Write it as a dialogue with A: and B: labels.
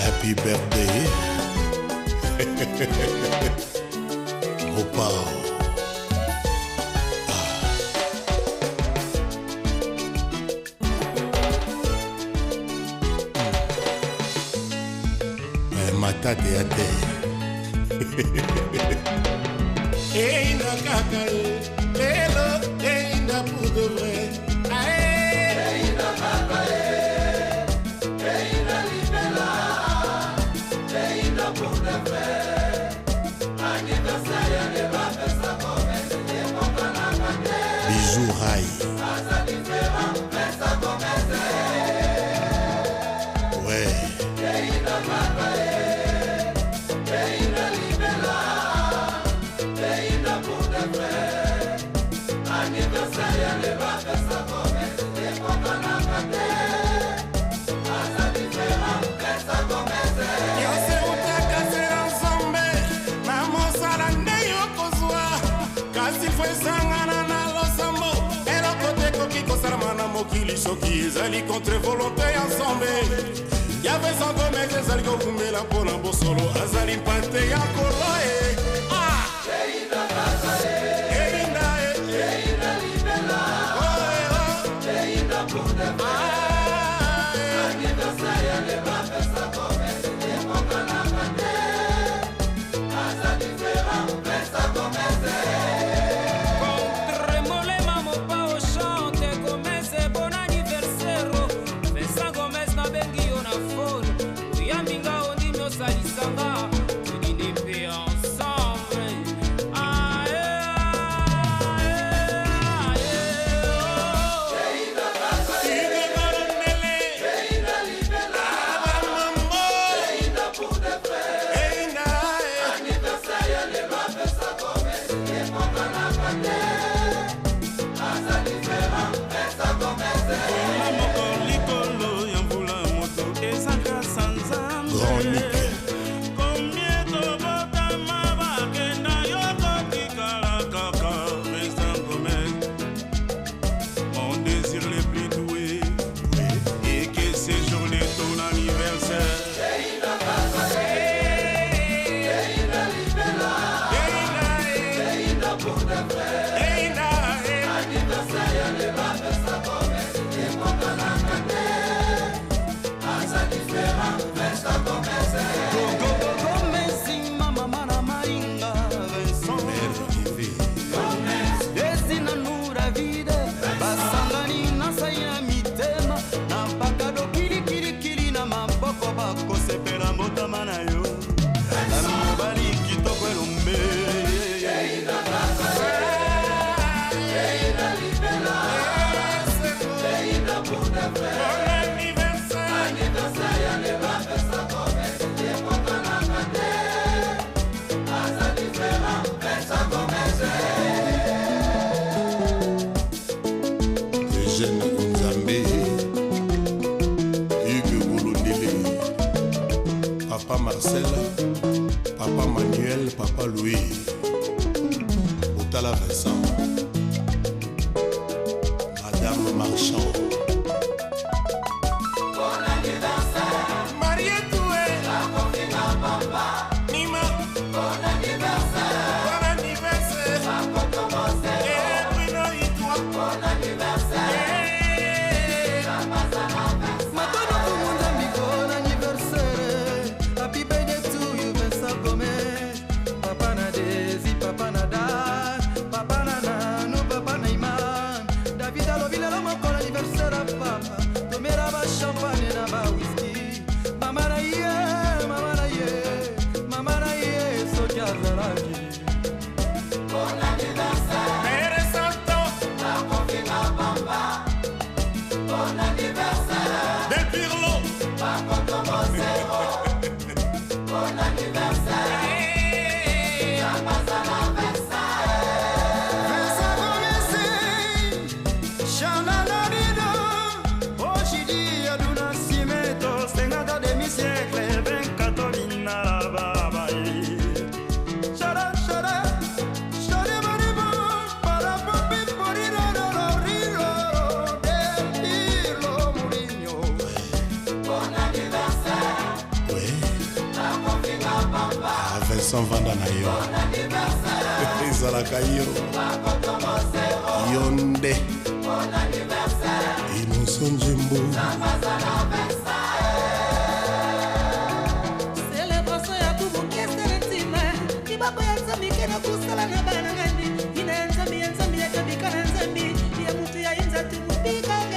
A: Happy birthday. Mopao. Ah. Matata ya te.
B: Einda kaka e, lelo einda pour de vrai.
C: Einda kaka e, einda libela, einda pour de vrai. Anniversaire ya lelo apesa Gomez ekokanaka te.
A: Bijou Rai.
C: Aza différent, pesa Gomez.
A: Ouais.
C: Einda kaka e, einda libela, einda pour de vrai. Anniversaire ya lelo apesa Gomez ekokanaka te. Aza différent, pesa Gomez.
B: Yose utakasela nzambe na mosala nde yokozwa, kasi fo esangana na losambo. Eloko te ekoki kosalama na mokili soki ezali contre volonté ya nzambe. Ya Vincent Gomez ezali kokumbela mpo na bosolo, azali mpate ya nkolo e. Ah!
C: Einda kaka e,
B: Einda e,
C: einda libela,
B: oh, eh, oh.
C: einda pour de vrai.
B: Ah, eh.
C: Anniversaire ya lelo apesa Gomez ekokanaka te. Aza différent, pesa Gomez.
D: Contre Molema Mopao chante Gomez bon anniversaire. Vincent Gomez nabengi yo na phone, oyambi nga ondimi osalisanga, todine mpe ensemble. Ae, ae, ae, oh.
C: Einda kaka e,
B: Hugues Bolondele,
C: einda libela,
B: Abamambo,
C: einda pour de vrai.
B: Einda, eh.
C: Anniversaire ya lelo apesa Gomez ekokanaka te. Aza différent, pesa Gomez.
E: Mbula moko likolo ya mvula moto eza grâce ya Nzambe.
A: Grand Nick.
E: Combien tobotama bakenda yo kotikala kaka Vincent Gomez. Mon désir le plus doué et que ce jour de ton anniversaire.
C: Einda kaka e, einda libela,
B: Einda, eh.
C: einda pour de vrai.
B: Einda, eh.
C: Anniversaire ya lelo apesa Gomez ekokanaka te. Aza différent, Vincent Gomez.
F: Gomez mama na Maringa Vincent
A: Mère TV.
F: Desi na Nura Vida basangani na sai na mitema na pakado kilikilikili na maboko bakosepela mbotama na yo mobali kitoko elombe.
C: Einda kaka e, einda libela, einda pour de vrai.
B: Bon anniversaire.
C: Anniversaire ya lelo apesa Gomez ekokanaka te. Aza différent, Vincent Gomez.
A: Eugène Nzambe, Hugues Bolondele, Papa Marcel, Papa Manuel, Papa Louis, Otala Vincent, Madame Marchand,
C: Bon anniversaire,
B: Marietou, eh.
C: akofinga pamba.
B: Nima,
C: Bon anniversaire,
B: bon anniversaire.
C: akotongo zero.
B: Eh, Bruno Itwa.
C: Bon anniversaire,
B: Eh.
C: Ramazana Vincent.
F: Matondo kumu Nzambi, bon anniversaire. Happy birthday to you Vincent Gomez. Papa na Desi, papa na Dan, papa na Nanu, papa na Iman. David alobi lelo mokolo anniversaire ya papa. Tomela ba champagne na ba whisky. Mama na ye, mama na ye, mama na ye soki azalaki.
C: Bon anniversaire,
B: Père Santo,
C: akofinga pamba. Bon anniversaire,
B: Del Pirlo.
C: akotongo zero. Bon anniversaire,
B: Eh.
C: Ramazana Vincent.
F: Vincent Gomez, Chananadino, Ojidi Aduna Simeto, 50 demi-siècle,
E: 24 bina la baba ye.
F: Chara, chara, chara, baribo, para, papi, poriro, roro, riro, del,
A: Vincent vanda na yo. Ezalaka yo. Yo nde. Innocent Nzembo.
G: Celebration ya bubukese na ntima libako ya nzambi kena kusala na bana ngandi ina ya nzambi ya nzambi ya kabika na nzambi ya mutu ya inza tumubika.